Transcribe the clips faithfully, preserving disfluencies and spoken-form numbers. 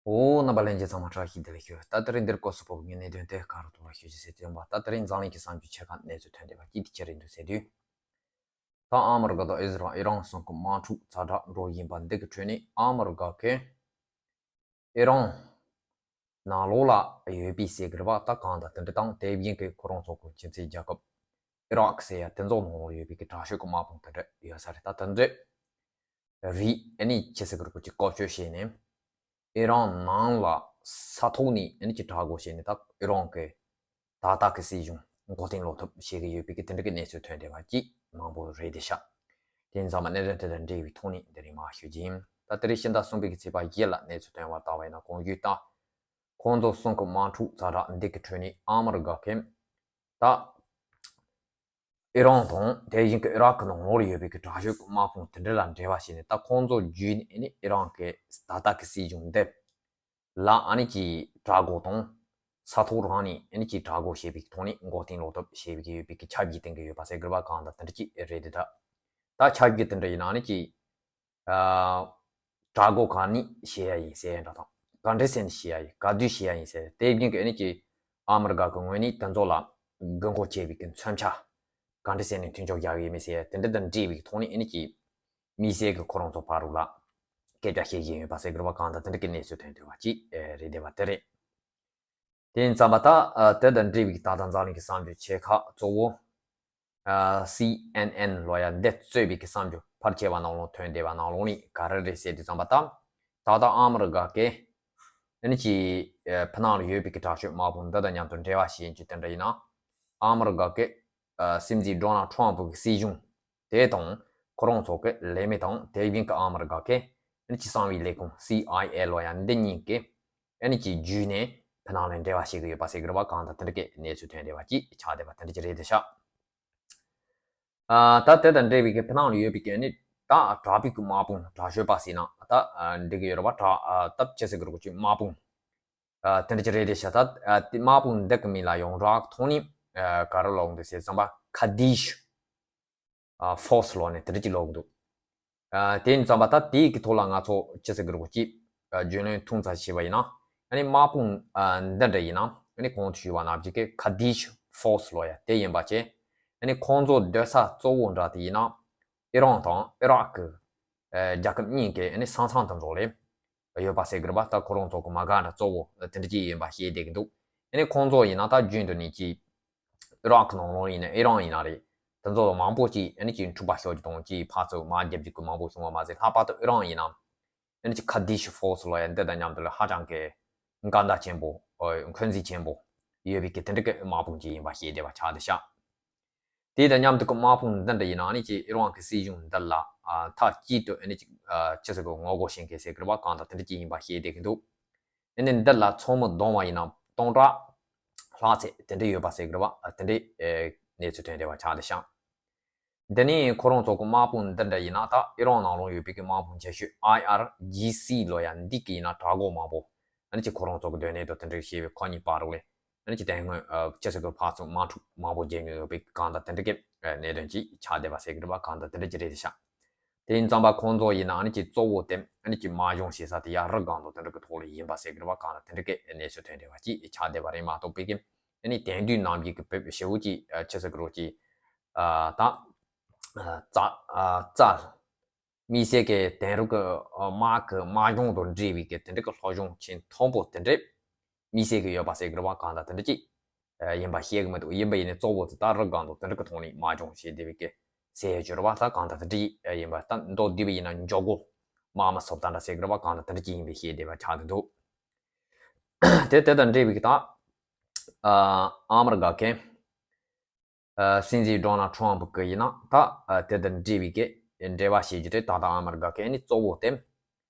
ཨོ། རྣམ་པ་ལྷན་རྒྱས་ཚང་མ་བཀྲ་ཤིས་བདེ་ལེགས་ཞུ། ད་དེ་རིང་འདིར་སྐོར་སུ་ཕོག་ངའི་གནད་དོན་དེ་ག་རུ་གཏོང་བ་ཞུ་ཅི་ཟེར་དུས་ཡོང་བ། ད་དེ་རིང་འཛམ་གླིང་གི་གསར་འགྱུར་ཆེ་ཁག་གནས་ཚུལ་ཐོན་བསྡད་པ་གཅིག་དེ་ཅི་རེད་འདུག་ཟེར་དུས། ད་ཨ་མི་རི་ཀ་དང་ཨི་ཟི་རལ་ཨི་རན་གསུམ་གི་དམག་འཁྲུག་ཛ་དྲག་འགྲོ་བཞིན་པ་འདི་གི་ཁྲོད་ནས་ཨ་མི་རི་ཀ་གིས་ཨི་རན་ནང་ལོགས་ལ་ཡོད་པའི་ཟེར་གི་རེད་པ། ད་གང་ལྟར་དེ་འདྲ་དང་དེ་བཞིན་གི་ཁོ་རང་ཚོ་གི་ཁྱིམ་མཚེས་རྒྱལ་ཁབ་ཨི་རག་ཟེར་ཡ་དེ་ཚོ་ནང་ལོགས་ཡོད་པའི་གི་དྲག་ཤོས་གི་དམག་དཔུང་དེ་འདྲ་ཡོད་ས་རེད། ད་དེ་འདྲ་རིགས་ཨ་ནི་ཁྱི་སེ་གི་རུ་ཀུ་ཅིག་བཀོལ་སྤྱོད་བྱས་ནས་ཨི་རན་ནང་ལ་ས་ཐོག་ནས་ཨ་ནི་ཅིག་དྲག་རྒོལ་བྱས་ནས་ད་ཨི་རན་གི་ད་ལྟ་གི་སྲིད་གཞུང་མགོ་རྟིང་སློག་ཐབས་བྱེད་ཀྱི་ཡོད་པའི་གི་དེ་འདྲ་གི་གནས་ཚུལ་ཐོན་བསྡད་པ་ཅིག་མང་པོ་རེད་དེ་ཤག་དེ་ཡིན་ཙང་མ་གནད་དོན་དེ་དང་འབྲེལ་བའི་ཐོག་ནས་འདི་རིང་མར་ཞུ་རྒྱུ་ཡིན། ད་དེ་རིང་ཕྱི་ཟླ་གསུམ་པའི་གི་ཚེས་པ་བཞི་ལ་གནས་ཚུལ་ཐོན་པར་བལྟ་བ་ཡིན་ན། གོང་ཞུས་ལྟར་ཁོང་ཚོ་གསུམ་གི་དམག་འཁྲུག་ཛ་དྲག་འདི་གི་ཁྲོད་ནས་ཨ་མི་རི་ཀ་གིས་ད་ཨི་རན་དང་དེ་བཞིན་གི་ཨི་རག་གི་ནང་ལོགས་ལ་ཡོད་པའི་གི་དྲག་ཤོས་ཀྱི་དམག་དཔུང་དེ་འདྲ་ལ་འབྲེལ་བ་བྱས་ནས། ད་ཁོང་ཚོ་བརྒྱུད་ནས་ཨ་ནི་ཨི་རན་གི་ད་ལྟ་གི་སྲིད་གཞུང་འདི་ལ་ཨ་ནི་ཅིག་དྲག་རྒོལ་དང་ས་ཐོག་རང་ནས་ཨ་ནི་ཅིག་དྲག་རྒོལ་བྱེད་པའི་ཐོག་ནས་མགོ་རྟིང་སློག་ཐབས་བྱེད་པའི་གི་ཡོད་པའི་གི་ཆབ་ཀྱི་སྟེང་གི་ཡོད་པ་ཟེར་གི་རེད་པ། གང་ལྟར་དེ་འདྲ་ཅིག་རེད་དེ། ད་ད་ཆབ་ཀྱི་དེ་འདྲ་ཡིན་ན་ཨ་ནི་ཅིག་ཨ། དྲག་རྒོལ་ག་ནས་བྱེད་ཡ་ཡིན་ཟེར་ཡ་འདྲ་དང་། ག་འདྲ་ཟེར་ནས་བྱེད་ཡ་ཡིན། ག་དུས་བྱེད་ཡ་ཡིན་ཟེར། དེ་བཞིན་གི་ཨ་ནི་ཅིག་ཨ་མི་རི་ཀ་གི་ངོས་ནས་དེ་ཚོ་ལ་དགོས་མཁོ་ཆེ་བའི་གི་མཚོན་ཆ་ག་འདྲ་ཟེར་ནས་མཐུན་འཇོག་རྒྱག་གི་ཡོད་མེད་ཟེར་ཡ་དེ་འདྲ་དང་འབྲེལ་བའི་ཐོག་ནས་ཨ་ནི་ཅིག་དམིགས་བསལ་གི་ཁོ་རང་ཚོ་བར་རུ་ལ་སྐད་ཆ་བཤད་བཞིན་ཡོད་པ་ཟེར་གི་རེད་པ། གང་ལྟར་དེ་འདྲ་གི་གནས་ཚུལ་ཐོན་བསྡད་པ་ཅིག་རེད་བསྡད་པ་དེ་རེད། དེ་ཡིན་ཙང་མ་ད་ཨ་དེ་དང་འབྲེལ་བའི་ད་ལྟ་འཛམ་གླིང་གི་གསར་འགྱུར་ཆེ་ཁག་གཙོ་བོ་ཨ་སི་ཨེན་ཨེན་ལོ་ཡ་འདི་གཙོས་པའི་གི་གསར་འགྱུར་ཕལ་ཆེ་བ་ནང་ལོགས་ཐོན་བསྡད་པ་ནང་ལོགས་ནས་ག་རེ་རེད་ཟེར་དུས་ཙམ་པ། ད་ད་ལྟ་ཨ་མི་རི་ཀ་གིས་ཨ་ནི་ཅིག་ཨ་ཕྱི་ནང་ལ་ཡོད་པའི་གི་དྲག་ཤོས་དམག་དཔུང་འདི་དང་མཉམ་དུ་འབྲེལ་བ་བྱེད་རྒྱུ་དེ་འདྲ་ཡིན་ན། ཨ་མི་རི་ཀ་གི་ཨ་སྲིད་འཛིན་ཌོ་ནལ་ཊམ་ཕི་གི་སྲིད་གཞུང་དེ་དང་ཁོ་རང་ཚོ་གི་ལས་མི་དང་དེ་བཞིན་གི་ཨ་མི་རི་ཀ་གི་ཨ་ནི་ཅིག་གསང་བའི་ལས་ཁུངས་སི་ཨའི་ཨེ་ལོ་ཡ་འདི་གཉིས་ཀྱིས་ཨ་ནི་ཅིག་བརྒྱུད་ནས་ཕྱི་ནང་ལ་འབྲེལ་བ་བྱེད་ཀྱི་ཡོད་པ་ཟེར་གི་རེད་པ། གང་ལྟར་དེ་འདྲ་གི་གནས་ཚུལ་ཐོན་བསྡད་པ་ཅིག་ཆགས་བསྡད་པ་དེ་འདྲ་ཅིག་རེད་དེ་ཤག་ཨ་ད་དེ་དང་འབྲེལ་བའི་གི་ཕྱི་ནང་ལ་ཡོད་པའི་གི་ཨ་ནི་ད་དྲག་པོའི་གི་དམག་དཔུང་དྲག་ཤོས་པ་ཟེར་ན་ད་ཨ་འགྲིག་གི་ཡོད་རེད་པ། དྲག་ཨ་ད་ཅི་ཟེར་གི་རེད་གོ་ཅིག་དམག་དཔུང་ཨ་དེ་འདྲ་ཅིག་རེད་དེ་ཤག་ད་ཨ་དེ་དམག་དཔུང་འདི་གི་མིང་ལ་ཡོངས་གྲགས་ཐོག་ནས་ཨ་ག་རེ་ལབ་འདུག་ཟེར་ཙམ་པ་ཁ་དིཤ་ཨ་ཕོར་སི་ལབ་ནས་དེ་འདྲ་ཅིག་ལབ་གི་འདུག་ཨ་དེ་ཡིན་ཙམ་པ་ད་དེའི་གི་ཐོག་ལ་ང་ཚོ་ཅི་ཟེར་གི་རེད་གོ་ཅིག་ཨ་རྒྱུས་ལོན་ཐུང་ཙམ་བྱས་པ་ཡིན་ན། ཨ་ནི་དམག་དཔུང་ཨ་འདི་འདྲ་ཡིན་ན་ཨ་ནི་གོང་དུ་ཞུས་པ་ནང་བཞིན་གི་ཁ་དིཤ་ཕོར་སི་ལབ་ཡ་དེ་ཡིན་པ་བྱས། ཨ་ནི་ཁོང་ཚོ་སྡོད་ས་གཙོ་བོ་འདྲ་དེ་ཡིན་ན་ཨི་རན་དང་ཨི་རག་གི་ཨ་རྒྱལ་ཁབ་གཉིས་ཀྱི་ཨ་ནི་ས་མཚམས་དེ་ཚོ་ལ་ཡོད་པ་ཟེར་གི་རེད་པ། ད་ཁོ་རང་ཚོ་གི་མ་དགའ་འདྲ་གཙོ་བོ་དེ་འདྲ་ཅིག་ཡིན་པ་ཤེས་བསྡད་གི་འདུག་ཨ་ནི་ཁོང་ཚོ་ཡིན་ན་ད་རྒྱུན་དུ་ནས་ཅིག་ཨི་རག་གི་ནང་ལོགས་ཡིན་ན་ཨི་རན་ཡིན་ན་རེད། དེ་ཚོ་མང་པོ་ཅིག་ཨ་ནི་ཅིག་འཁྲུག་པ་ཤོར་རྒྱུ་དང་ཅིག་ཕར་ཚུར་མར་རྒྱབ་རྒྱུ་གི་མང་པོ་བྱུང་བ་མ་ཟད། ལྷག་པར་དུ་ཨི་རན་ཡིན་ན་ཨ་ནི་ཅིག་ཁ་དིཤ་ཕོར་སི་ལབ་ཡ་འདི་དང་མཉམ་དུ་ལ་ཧ་ཅང་གི་འགལ་ཟླ་ཆེན་པོ་ཨ་འཁོན་འཛིན་ཆེན་པོ་ཡོད་པའི་གི་དེ་འདྲ་གི་དམག་དཔུང་ཅིག་ཡིན་པ་ཤེས་བསྡད་པ་ཆགས་བསྡད་ཤག་དེ་དང་མཉམ་དུ་གི་དམག་དཔུང་འདི་འདྲ་ཡིན་ན་ཨ་ནི་ཅིག་ཨི་རན་གི་སྲིད་གཞུང་འདི་ལ་ཨ་མཐའ་གཅིག་ཏུ་ཨ་ནི་ཅིག་ཨ་ཅི་ཟེར་གི་ངོ་རྒོལ་བྱེད་མཁན་ཟེར་གི་རེད་པ། གང་ལྟར་དེ་འདྲ་ཅིག་ཡིན་པ་ཤེས་བསྡད་གི་འདུག་ཨ་ནི་འདི་ལ་ཚོགས་མི་བསྡོམས་པ་ཡིན་ན་སྟོང་ཕྲག་ལྷག་ཙམ་དེ་འདྲ་ཡོད་པ་ཟེར་གི་རེད་པ། ཨ་དེ་འདྲའི་ཨེ་གནས་ཚུལ་ཐོན་བསྡད་པ་ཆགས་བསྡད་ཤག་འདི་ནི་ཁོ་རང་ཚོ་གི་དམག་དཔུང་འདི་འདྲ་ཡིན་ན་ད་ཨི་རན་ནང་ལོགས་ཡོད་པའི་གི་དམག་དཔུང་ཆེ་ཤོས་ཨའི་ཨར་ཇི་སི་ལབ་ཡ་འདི་གི་ཡིན་ན་དྲག་རྒོལ་མང་པོ་ཨ་ནི་ཅིག་ཁོ་རང་ཚོ་གི་སྡོད་གནས་དང་དེ་འདྲ་ཞེས་པའི་ཁོ་གཉིས་བར་རུ་ལས་ཨ་ནི་ཅིག་དེ་སྔོན་ཨ་ཅི་ཟེར་གི་ཕར་ཚུར་དམག་འཁྲུག་མང་པོ་བརྒྱབ་མྱོང་ཡོད་པའི་གང་ལྟར་དེ་འདྲ་གི་ཨ་གནད་དོན་ཅིག་ཆགས་བསྡད་པ་ཟེར་གི་རེད་པ། གང་ལྟར་དེ་འདྲ་ཅིག་རེད་ཤག་དེ་ཡིན་ཙམ་པ་ཁོང་ཚོ་ཡིན་ན་ཨ་ནི་ཅིག་གཙོ་བོ་དེ་ཨ་ནི་ཅིག་དམག་སྦྱོང་བྱེད་ས་དེ་ཡ་རི་སྒང་དང་དེ་འདྲ་གི་ཐོག་ལ་ཡིན་པ་ཟེར་གི་རེད་པ། གང་ལྟར་དེ་འདྲ་གི་གནས་ཚུལ་ཐོན་བསྡད་པ་ཅིག་ཆགས་བསྡད་པ་རེད་མ་གཏོགས་པའི་གི་ཨ་ནི་དེང་དུས་ནམ་རྒྱུན་གི་བོད་ཞེ་པོ་ཅིག་ཨ་ཅི་ཟེར་གི་རེད་ཅིག་ཨ་ད་ཨ་རྩ་ཨ་རྩ་དམིགས་བསལ་གི་དེང་རབས་ཀྱི་ཨ་དམག་གི་དམག་སྦྱོང་དང་འབྲེལ་བའི་གི་དེ་འདྲ་གི་སློབ་སྦྱོང་ཆེན་མཐོན་པོ་དེ་འདྲ་དམིགས་བསལ་གི་ཡོད་པ་ཟེར་གི་རེད་པ། གང་ལྟར་དེ་འདྲ་ཅིག་ཨ་ཡིན་པ་ཤེས་གི་མི་འདུག་ཡིན་པ་ཡིན་ནའི་གཙོ་བོ་དེ་ད་རི་སྒང་དང་དེ་འདྲ་གི་ཐོག་ནས་དམག་སྦྱོང་བྱེད་བསྡད་པའི་གི་ཟེར་ཡོད་ཀྱི་རེད་པ། ད་གང་ལྟར་དེ་འདྲ་ཅིག་ཨ་ཡིན་པ། ད་མདོར་བསྡུས་པ་ཡིན་ན་འཇོག་སྒོ་དམག་མི་བཟོ་ལྟ་འདྲ་ཟེར་གི་རེད་པ། གང་ལྟར་དེ་འདྲ་ཅིག་ཡིན་པའི་ཤེས་བསྡད་པ་ཆགས་བསྡད་འདུག་དེ་དེ་དང་འབྲེལ་བའི་གི་ད་ཨ་ཨ་མི་རི་ཀ་གི་ཨ་སྲིད་འཛིན་ཌོ་ནལ་ཊམ་ཕི་གི་ཡིན་ན་ད་ཨ་དེ་དང་འབྲེལ་བའི་གི་འབྲེལ་བ་བྱེད་རྒྱུ་དེ་ད་ལྟ་ཨ་མི་རི་ཀ་གི་ཨ་ནི་གཙོ་བོ་དེ་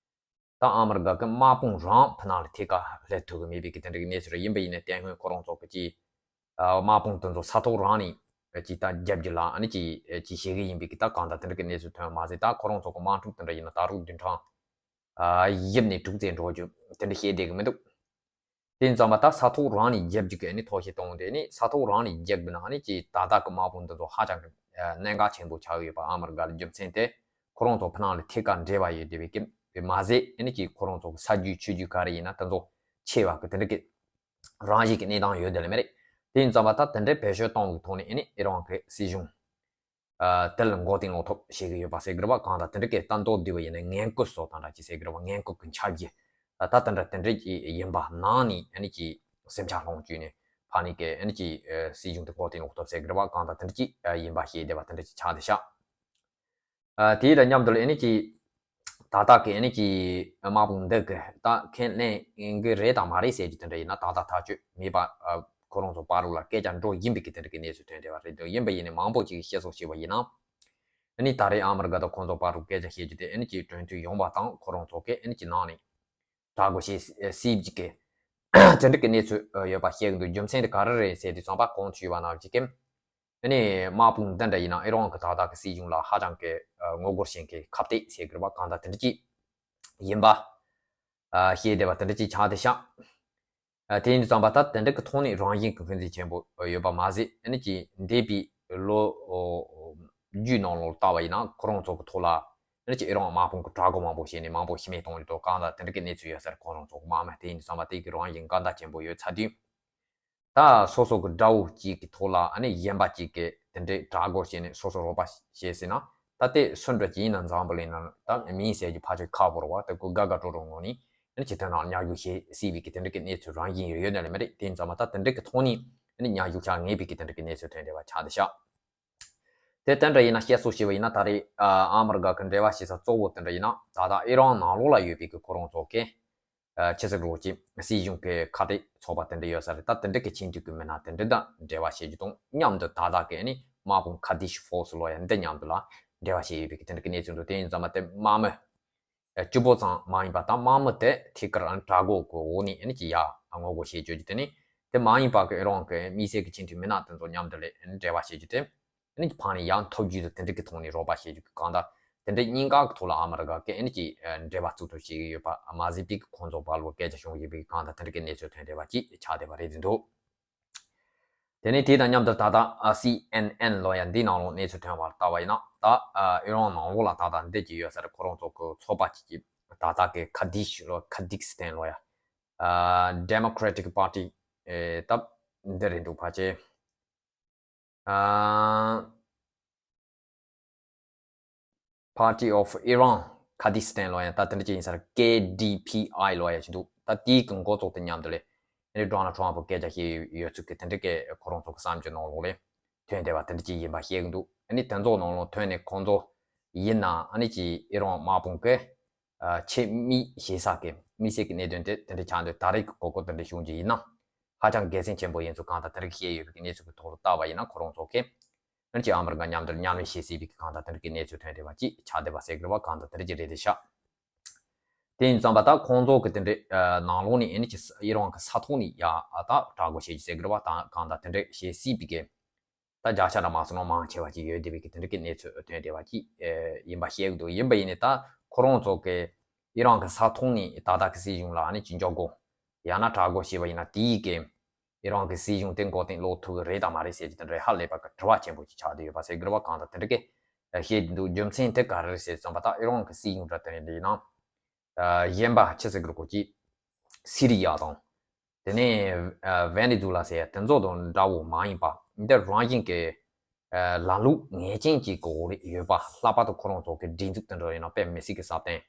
ད་ཨ་མི་རི་ཀ་གི་དམག་དཔུང་རང་ཕི་ནང་ལ་ཐད་ཀར་སླེབས་ཐུབ་གི་མེད་པའི་གི་དེ་འདྲ་གི་གནས་ཚུལ་རེད། ཡིན་པ་ཡིན་ནའི་དེ་སྔོན་ཁོ་རང་ཚོ་གི་ཅིག་ཨ་དམག་དཔུང་དེ་ཚོ་ས་ཐོག་རང་ནས་ཅིག་ད་རྒྱབ་རྒྱུ་ལ་ཨ་ནི་ཅིག་ཅིག་བྱེད་གི་ཡིན་པའི་གི་ད་གང་ལྟར་དེ་འདྲ་གི་གནས་ཚུལ་ཐོན་མ་ཟད། ད་ཁོ་རང་ཚོ་གི་དམག་འཁྲུག་དེ་འདྲ་ཡིན་ན་ད་རུང་བདུན་ཕྲག་ཨ་བཞི་ནས་དྲུག་ཙམ་འགྲོ་རྒྱུ་དེ་འདྲ་བཤད་བསྡད་གི་མི་འདུག་དེ་ཙམ་པ་ད་ས་ཐོག་རང་ནས་རྒྱབ་རྒྱུ་གི་ཨ་ནི་ཐོག་ཤེས་གཏོང་དེ་ནི་ས་ཐོག་རང་ནས་རྒྱབ་དགོས་ན་ཨ་ནི་ཅིག་ད་ལྟ་གི་དམག་དཔུང་འདི་ཚོ་ཧ་ཅང་གི་ཨ་གནད་འགག་ཆེན་པོ་ཆགས་ཡོད་པ། ཨ་མི་རི་ཀ་ལ་རྒྱུ་མཚན་དེ་ཁོ་རང་ཚོ་ཕི་ནང་ལ་ཐད་ཀར་འབྲེལ་བ་ཡོད་བསྡད་པའི་གི་ གི་མ་ཟད་ཨ་ནི་ཀྱི་ཁོ་རང་ཚོ་གི་ས་རྒྱུས་ཆུ་རྒྱུས་ག་རེ་ཡིན་ན་དེ་ཚོ་ཆེ་བ་གི་དེ་འདྲ་གི་རང་བཞིན་གྱི་གནས་སྟངས་ཡོད་དེ་ལ་མེད་རེད། དེ་ཡིན་ཙང་བ་ད་དེ་འདྲའི་བེད་སྤྱོད་གཏོང་གི་ཐོག་ནས་ཨ་ནི་ཨི་རན་གྱི་སྲིད་གཞུང་དེ་ལ་མགོ་རྟིང་སློག་ཐབས་བྱེད་ཀྱི་ཡོད་པ་ཟེར་གི་རེད་བ། གང་ལྟར་དེ་འདྲ་གི་ལྟ་མདོག་བསྡུས་པ་ཡིན་ན་ངན་སྐུལ་བཟོ་སྟངས་འདྲ་ཅིག་ཟེར་གི་རེད་བ། ངན་སྐུལ་གྱི་འཆར་གཞི་ད་དེ་འདྲ་དེ་འདྲ་ཅིག་ཡིན་པ་ནང་ནས་ཨ་ནི་ཅིག་སེམས་ཆགས་ལོངས་སྤྱོད་ནས་ཕ་ནི་གི་ཨ་ནི་ཅིག་སྲིད་གཞུང་དེ་མགོ་རྟིང་སློག་ཐབས་ཟེར་གི་རེད་བ། གང་ལྟར་དེ་འདྲ་ཅིག་ཡིན་པ་ཤེས་བསྡད་པ་དེ་འདྲ་ཅིག་ཆགས་བསྡད་ཤག་ཨ། དེ་དང་མཉམ་དུ་ལ་ཨ་ནི་ཅིག་ད་ལྟ་གི་ཨ་ནི་ཅིག་དམག་དཔུང་འདི་གི་ད་ཁས་ལེན་གི་རེད་དང་མ་རེད་ཟེར་རྒྱུ་དེ་འདྲ་ཡིན་ན་ད་ལྟ་ཐག་གཅོད་མེད་པ། ཨ། ཁོ་རང་ཚོ་བར་ལ་སྐད་ཆ་འགྲོ་བཞིན་པའི་གི་དེ་འདྲ་གི་གནས་ཚུལ་ཐོན་བསྡད་པ་རེད་འདུག་ཡིན་པ་ཡིན་ནའི་མང་པོ་ཅིག་གིས་བཤད་སྲོལ་བྱས་པ་ཡིན་ན། ཨ་ནི་ད་རེས་ཨ་མི་རི་ཀ་དང་ཁོང་ཚོ་བར་དུ་སྐད་ཆ་བཤད་རྒྱུ་དེ་ཨ་ནི་ཅིག་གྲོས་མཐུན་ཡོང་བ་དང་ཁོ་རང་ཚོ་གི་ཨ་ནི་ཅིག་ནང་ནས་དྲག་རྒོལ་བྱེད་སྲིད་ཀྱི་དེ་འདྲ་གི་གནས་ཚུལ་ཡོད་པ་བཤད་གི་འདུག་རྒྱུ་མཚན་དེ་ག་རེ་རེད་ཟེར་དུས་ཙམ་པ་གོང་དུ་ཞུས་པ་ནང་བཞིན་གི་ཨ་ནི་དམག་དཔུང་འདི་འདྲ་ཡིན་ན་ཨི་རན་གྱི་ད་ལྟ་གི་སྲིད་གཞུང་ལ་ཧ་ཅང་གི་ངོ་རྒོལ་བྱེད་མཁན་ཁ་གཏད་བྱེད་དགོས་པ་གང་ལྟར་དེ་འདྲ་ཅིག་ཡིན་པ་ཤེས་བསྡད་པ་དེ་འདྲ་ཅིག་ཆགས་བསྡད་ཤག་དེ་ཡིན་དུས་ཙམ་པ་ད་དེ་འདྲ་གི་ཐོག་ནས་རང་བཞིན་གྱི་ཧུར་བརྩོན་ཆེན་པོ་ཡོད་པ་མ་ཟད་ཨ་ནི་ཅིག་འདས་པའི་ལོ་རྒྱུས་ནང་ལོགས་ལྟ་བ་ཡིན་ན་ཁོ་རང་ཚོ་གི་ཐོག་ལ་ཨ་ནི་ཅིག་ཨི་རན་དམག་དཔུང་གི་དྲག་རྒོལ་མང་པོ་བྱས་ནས་མང་པོ་ཤི་རྨས་གཏོང་ཡོད་དོ་གང་ལྟར་དེ་འདྲ་གི་གནས་ཚུལ་ཡོད་ས་རེད། ཁོ་རང་ཚོ་གི་དམག་མི་དེ་ཡིན་དུས་ཙམ་པ་དེ་གི་རང་བཞིན་འགལ་ཟླ་ཆེན་པོ་ཡོད་ཚར་དུས། ད་སོ་སོ་གི་དགྲ་བོ་གཅིག་གི་ཐོག་ལ་ཨ་ནི་གཞན་པ་གཅིག་གིས་དེ་འདྲའི་དྲག་རྒོལ་བྱས་ནས་སོ་སོ་རོགས་པ་བྱས་ཟིན་ན་ད་དེ་སུ་འདྲ་ཅིག་ཡིན་ན་འཛམ་བུ་གླིང་ནང་ད་མིང་ཟེར་རྒྱུ་ཕལ་ཆེར་ཁག་པོ་རེད་བ། དེ་ཁོ་དགའ་དགའ་སྤྲོ་སྤྲོ་ངང་ནས་ཨ་ནི་ཇི་ལྟར་ནའང་མཉམ་ཞུགས་བྱེད་སྲིད་པའི་གི་དེ་འདྲ་གི་གནས་ཚུལ་རང་བཞིན་ཡོད་ཡོད་ན་ལས་མ་རེད། དེ་ཡིན་ཙང་མ་ད་དེ་འདྲ་གི་ཐོག་ནས་ཨ་ནི་མཉམ་ཞུགས་བྱ་ངེས་པའི་གི་དེ་འདྲ་གི་གནས་ཚུལ་ཐོན་བསྡད་པ་ཆགས་བསྡད་ཤག་དེ་དེ་འདྲ་ཡིན་ན་བཤད་སྲོལ་བྱས་པ་ཡིན་ན་ད་རེས་ཨ་མི་རི་ཀ་གི་འབྲེལ་བ་བྱེད་ས་གཙོ་བོ་དེ་འདྲ་ཡིན་ན་ད་ལྟ་ཨི་རན་ནང་ལོགས་ལ་ཡོད་པའི་གི་ཁོ་རང་ཚོ་གི་ཆི་ཟེར་རོགས་ཀྱི་སྲིད་གཞུང་གི་ཁ་གཏད་ཚོགས་པ་དེ་འདྲ་ཡོད་ས་རེད། ད་དེ་འདྲ་གི་ཆེས་མཐོའི་གི་མི་སྣ་དེ་འདྲ་དང་འབྲེལ་བ་བྱེད་རྒྱུ་དང་མཉམ་དུ་ད་ལྟ་གི་ཨ་ནི་དམག་དཔུང་ཁ་དིཤ་ཧྥོ་སི་ལོ་ཡ་འདི་མཉམ་དུ་ལ་འབྲེལ་བ་བྱེད་ཡོད་པའི་གི་དེ་འདྲ་གི་གནས་ཚུལ་འདུག་དེ་ཡིན་ཙང་མ་དེ་དམག་མི་བཅུ་པོ་ཙམ་མ་ཡིན་པ་ད་དམག་མི་དེ་ཐད་ཀར་དྲག་རྒོལ་གི་འོག་ནས་ཨ་ནི་ཅི་ཡ་ངོ་རྒོལ་བྱེད་བཅུག་རྒྱུ་དེ་ནི་དེ་མ་ཡིན་པ་གི་ཨི་རན་གི་དམིགས་བསལ་གི་ཆེས་མཐོའི་མི་སྣ་དེ་ཚོ་མཉམ་དུ་ལ་ཨ་ནི་འབྲེལ་བ་བྱེད་རྒྱུ་དེ། ཨ་ནི་ཕར་ནས་ཡང་ཐོབ་རྒྱུ་དང་དེ་འདྲ་གི་ཐོག་ནས་རོགས་པ་བྱེད་རྒྱུ་གི་གང་ལྟར་དེ་འདྲ་གཉིས་ཀ་གི་ཐོག་ལ་ཨ་མི་རི་ཀ་གི་ཨ་ནི་ཀྱི་འབྲེལ་བ་བཙུགས་ཐབས་བྱེད་ཀྱི་ཡོད་པ་མ་ཟད་པའི་ཁོང་ཚོ་བར་ལ་སྐད་ཆ་བྱུང་ཡོད་པའི་གང་ལྟར་དེ་འདྲ་གི་གནས་ཚུལ་ཐོན་བསྡད་པ་ཅིག་ཆགས་བསྡད་པ་རེད་འདུག་དེ་ནས་དེ་དང་མཉམ་དུ་ད་ལྟ་སི་ཨེན་ཨེན་ལོ་ཡ་འདི་ནང་ལོགས་གནས་ཚུལ་ཐོན་པར་ལྟ་བ་ཡིན་ན་ད་ཨི་རན་ནང་ལོགས་ལ་ད་ལྟ་འདི་ཅིག་ཡོད་ས་རེད། ཁོ་རང་ཚོ་གི་ཚོགས་པ་ཅིག་གི་ད་ལྟ་གི་ཁ་དིཤ་ལོ་ཁ་དིག་སི་ཐན་ལོ་ཡ་Democratic Party ད་འདི་རེད་འདུག་ཕལ་ཆེར། Party of Iran Kurdistan ལོ་ཡང་ད་དེ་འདྲ་ཅིག་ཡིན་ས་རེད། ཀེ་ཌི་ཕི་ཨའི་ལོ་ཡང་ཅིག་འདུག་ད་དེའི་གི་འགོ་བཙུགས་དེ་མཉམ་དུ་ལས་ཨ་ནི་ཌོ་ནལ་ཊམ་ཕུ་སྐད་ཆ་བཤད་ཡོད་ཚུལ་གི་དེ་འདྲ་གི་ཁོ་རང་ཚོ་གི་གསར་འགྱུར་ནང་ལོགས་ལས་ཐོན་བསྡད་པ་དེ་འདྲ་ཅིག་ཡིན་པ་བཤད་གི་འདུག་ཨ་ནི་དེ་ཚོ་ནང་ལོགས་ཐོན་ནས་ཁོང་ཚོ་ཡིན་ན་ཨ་ནི་ཅིག་ཨི་རན་དམག་དཔུང་གི་ཆེད་དམིགས་བྱེད་ས་གི་དམིགས་བསལ་གི་གནད་དོན་དེ་དེ་འདྲ་ཆགས་འདུག་ད་རེས་ཀྱི་གོ་སྐབས་དེ་འདྲ་བྱུང་རྒྱུ་ཡིན་ན་ཧ་ཅང་དགེ་མཚན་ཆེན་པོ་ཡིན་ཚུལ་གང་ལྟར་དེ་རིགས་བཤད་ཡོད་པའི་གནས་ཚུལ་གྱི་ཐོག་ལ་བལྟ་བ་ཡིན་ན་ཁོ་རང་ཚོ་གི་ཨ་ནི་ཅིག་ཨ་མི་རི་ཀ་མཉམ་དུ་མཉམ་ལས་བྱེད་སྲིད་པའི་གི་གང་ལྟར་དེ་འདྲ་གི་གནས་ཚུལ་ཐོན་བསྡད་པ་ཅིག་ཆགས་བསྡད་པ་ཟེར་དགོས་པ་གང་ལྟར་དེ་འདྲ་ཅིག་རེད་དེ་ཤག་དེ་ཡིན་ཙང་པ་ད་ཁོང་ཚོ་གི་དེ་འདྲའི་ནང་ལོགས་ནས་ཨ་ནི་ཅིག་ཨི་རན་གི་ས་ཐོག་ནས་ཡ་ཨ་ད་དྲག་རྒོལ་བྱེད་རྒྱུ་ཟེར་དགོས་པ་དང་གང་ལྟར་དེ་འདྲ་བྱེད་སྲིད་པའི་གི་ད་བརྒྱ་ཆ་ར་མ་སོང་ན་མང་ཆེ་བ་ཅིག་ཡོད་བསྡད་པའི་གི་དེ་འདྲ་གི་གནས་ཚུལ་ཐོན་བསྡད་པ་ཅིག་ཡིན་པ་ཤེས་ཀྱི་འདུག་ཡིན་པ་ཡིན་ནའི་ད་ཁོ་རང་ཚོ་གི་ཨི་རན་གི་ས་ཐོག་ནས་ད་ལྟ་གི་སྲིད་གཞུང་ལ་ཨ་ནི་ཅི་འཇོག་དགོས་ཡང་ན་དྲག་རྒོལ་བྱས་པ་ཡིན་ན་དེའི་གི་ཨི་རན་གི་སྲིད་གཞུང་དེ་མགོ་རྟིང་སློག་ཐུབ་ཀྱི་རེད་དམ་མ་རེད་ཟེར་གྱི་དེ་འདྲའི་ཧ་ལས་པ་གི་དྲི་བ་ཆེན་པོ་ཅིག་ཆགས་བསྡད་ཡོད་པ་ཟེར་དགོས་པ་གང་ལྟར་དེ་འདྲ་གི་བཤད་འདུག་རྒྱུ་མཚན་དེ་ག་རེ་རེད་ཟེར་ཙམ་པ་ད་ཨི་རན་གི་སྲིད་གཞུང་འདྲ་དེ་འདྲ་ཡིན་ན་གཞན་པ་ཆི་ཟེར་དགོས་རེད་གོ་ཅིག་སི་རི་ཡ་དང་དེ་ནས་ཝེ་ནེ་ཛུ་ལ་ཟེར་ཡ་དེ་ཚོ་དང་འདྲ་བོ་མ་ཡིན་པ་འདི་རང་བཞིན་གི་ལམ་ལུགས་ངེས་ཅན་ཅིག་གི་འོག་ལ་ཡོད་པ། ལྷག་པར་དུ་ཁོ་རང་ཚོ་གི་སྒྲིག་འཛུགས་དེ་འདྲ་ཡིན་ན་དཔེ་མི་སྲིད་གི་སྲ་བརྟན།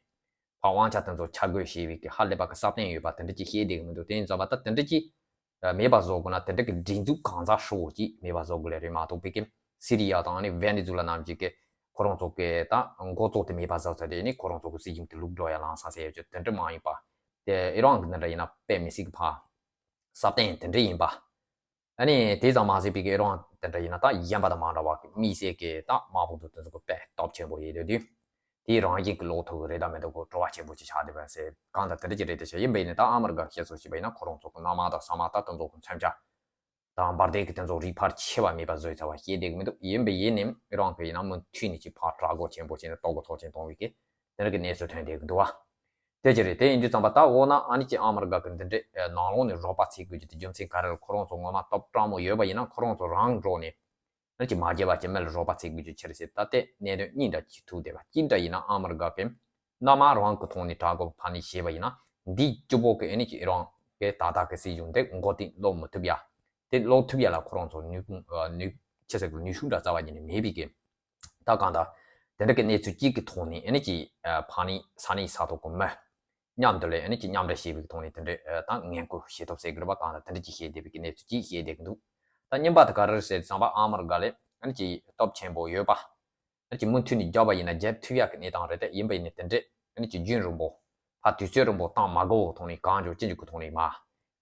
ཕར་དབང་ཆ་དེ་ཚོ་ཆ་བགོས་བྱས་པའི་གི་ཧ་ལས་པ་གི་སྲ་བརྟན་ཡོད་པ་དེ་འདྲ་ཅིག་བཤད་བསྡད་གི་མི་འདུག་དེ་ཡིན་ཙང་པ་ད་དེ་འདྲ་ཅིག་མེད་པ་བཟོ་དགོས་ན་དེ་འདྲ་གི་སྒྲིག་འཛུགས་གང་ཟག་ཧྲིལ་བོ་ཅིག་མེད་པ་བཟོ་དགོས་ལེ་རེད་མ་གཏོགས་པའི་གི་སི་རི་ཡ་དང་ཨ་ནི་ཝེ་ནེ་ཛུ་ལ་རྣམས་ཀྱི་གི་ཁོ་རང་ཚོ་གི་ད་འགོ་གཙོ་དེ་མེད་པ་བཟོ་ཚར་དེ་ནི་ཁོ་རང་ཚོ་གི་སྲིད་གཞུང་དེ་ལུག་འགྲོ་ཡ་ལངས་ས་ཟེར་ཡོད་ཅིག་དེ་འདྲ་མ་ཡིན་པ། དེ་ཨི་རན་གི་འདི་འདྲ་ཡིན་ན་དཔེ་མི་སྲིད་གི་ཕར་སྲ་བརྟན་དེ་འདྲ་ཡིན་པ། ཨ་ནི་དེ་ཙམ་མ་ཟད་པའི་གི་ཨི་རན་དེ་འདྲ་ཡིན་ན་ད་གཞན་པ་དང་མ་འདྲ་བ་གི་དམིགས་བསལ་གི་ད་དམག་དཔུང་དེ་ཚོ་གི་དཔེ་སྟོབས་ཆེན་པོ་ཡིན་དུས་དུས། དེའི་རང་བཞིན་གི་ལོག་ཐུབ་གི་རེད་དམ་མེད་དམ་གི་དྲི་བ་ཆེན་པོ་ཅིག་ཆགས་བསྡད་པ་ཟེར་གང་ལྟར་དེ་འདྲ་ཅིག་རེད་དེ་ཤག་ཡིན་པ་ཡིན་ནའི་ད་ཨ་མི་རི་ཀ་བཤད་སྲོལ་བྱས་པ་ཡིན་ན་ཁོ་རང་ཚོ་གི་མནའ་མ་དང་ཟ་མ་ད་དེ་ཚོ་གི་མཚོན་ཆ་དང་འབར་མདེལ་གི་དེ་ཚོ་རིགས་ཕལ་ཆེ་བ་མེད་པ་བཟོས་ཚར་བ་ཤེས་བསྡད་གི་མི་འདུག་ཡིན་པ་ཡིན་ནའི་ཨི་རན་གི་ཡིན་ན་མུ་མཐུད་ནས་ཅིག་ཕར་དྲག་རྒོལ་ཆེན་པོ་བྱས་ནས་ལྟོ་གོས་འཚོ་ཆེན་གཏོང་བའི་གི་དེ་འདྲ་གི་གནས་ཚུལ་ཐོན་བསྡད་གི་འདུག་བ། དེ་ཅི་རེད། དེ་ཡིན་དུས་ཙམ་པ་ད་འོ་ན་ཨ་ནི་ཅིག་ཨ་མི་རི་ཀ་གི་འདི་འདྲའི་ནང་ལོགས་ནས་རོགས་པ་བྱེད་དགོས་ཀྱི་དེ་རྒྱུ་མཚན་ག་རེ་རེད། ཁོ་རང་ཚོ་ངོ་མ་སྟོབས་དྲང་མོ་ཡོད་པ་ཡིན་ན་ཁོ་རང་ཚོ་རང་འགྲོ་ནས་ཨ་ནི་ཅིག་མ་རྒྱལ་བ་ཅིག་མི་ལ་རོགས་པ་བྱེད་དགོས་ཀྱི་ཆི་རེད་ཟེར། ད་དེ་གནད་དོན་གཉིས་འདྲ་ཅིག་ཐུག་བསྡད་པ། གཅིག་འདྲ་ཡིན་ན་ཨ་མི་རི་ཀ་གི་ སྣ་མང་རང་གི་ཐོག་ནས་དྲག་དགོས་ཕ་ནས་བཤད་པ་ཡིན་ན། འདི་བཅུ་པོ་གི་ཨ་ནི་ཅིག་ཨི་རན་གི་ད་ལྟ་གི་སྲིད་གཞུང་འདི་མགོ་རྟིང་སློག་མི་ཐུབ་ཡ། དེ་སློག་ཐུབ་ཡ་ལ་ཁོ་རང་ཚོ་ནུས་ཁུངས་ནུས་ཆེ་ས་གི་ནུས་ཤུགས་འདྲ་རྩ་བ་ཉིད་ནས་མེད་པའི་གི། ད་གང་ལྟར་དེ་འདྲ་གི་གནས་ཚུལ་གཅིག་གི་ཐོག་ནས་ཨ་ནི་ཅིག་ཕ་ནས་ས་གནས་ས་ཐོག་གི་མི་མཉམ་དུ་ལས་ཨ་ནི་ཅིག་མཉམ་འབྲེལ་བྱས་པའི་ཐོག་ནས་དེ་འདྲའི་ད་ངན་སྐུལ་བྱེད་ཐབས་ཟེར་གི་རེད་པ། གང་ལྟར་དེ་འདྲ་ཅིག་བཤད་བསྡད་པའི་གི་གནས་ཚུལ་ཅིག་བཤད་བསྡད་ཀྱི་འདུག་ད་གཉིས་པ་དེ་ག་རེ་རེད་ཟེར་ཙམ་པ། ཨ་མི་རི་ཀ་ལས་ཨ་ནི་ཅིག་སྟོབས་ཆེན་པོ་ཡོད་པ། ཨ་ནི་ཅིག་མུ་མཐུད་ནས་རྒྱབ་པ་ཡིན་ན་རྒྱབ་ཐུབ་ཡག་གི་གནས་སྟངས་རེད། དེ་ཡིན་པ་ཡིན་ནའི་དེ་འདྲས་ཨ་ནི་ཅིག་རྒྱུན་རིང་པོ་ཕར་དུས་ཚོད་རིང་པོ་བཏང་མ་དགོས་པའི་ཐོག་ནས་གང་མགྱོགས་ཅི་མགྱོགས་ཀྱི་ཐོག་ནས་མ་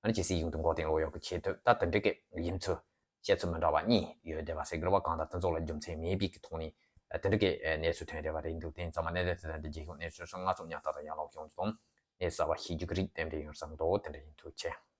ཨ་ནི་ཅིག་སྲིད་གཞུང་དུ་མགོ་རྟིང་སློག་ཡག་གི་ཆེད་དུ་ད་དེ་འདྲས་ཀྱི་ཡིན་ཚུལ་བཤད་ཚུལ་མི་འདྲ་བ་གཉིས་ཡོད་བསྡད་པ་ཟེར་གི་རེད་པ། གང་ལྟར་དེ་ཚོ་ལ་རྒྱུ་མཚན་མེད་པའི་གི་ཐོག་ནས་དེ་འདྲས་ཀྱི་གནས་ཚུལ་ཐོན་བསྡད་པ་རེད་འདུག་དེ་ཡིན་ཙང་མ་གནས་ཚུལ་དེ་འདྲ་འདི་རྒྱལ་ཁབ་གནས་ཚུལ་སོགས་ང་ཚོ་ཉག་ཐག་ཏུ་ཡར་ལངས་ཤོག་དང་གནས་གསར་པ་ཤེས་རྒྱུ་གི་རིགས་ཏན་ཏན་ཡོང་བསམ་འདུག་དེ་འདྲ་ཡིན། ཐུགས་རྗེ་ཆེ།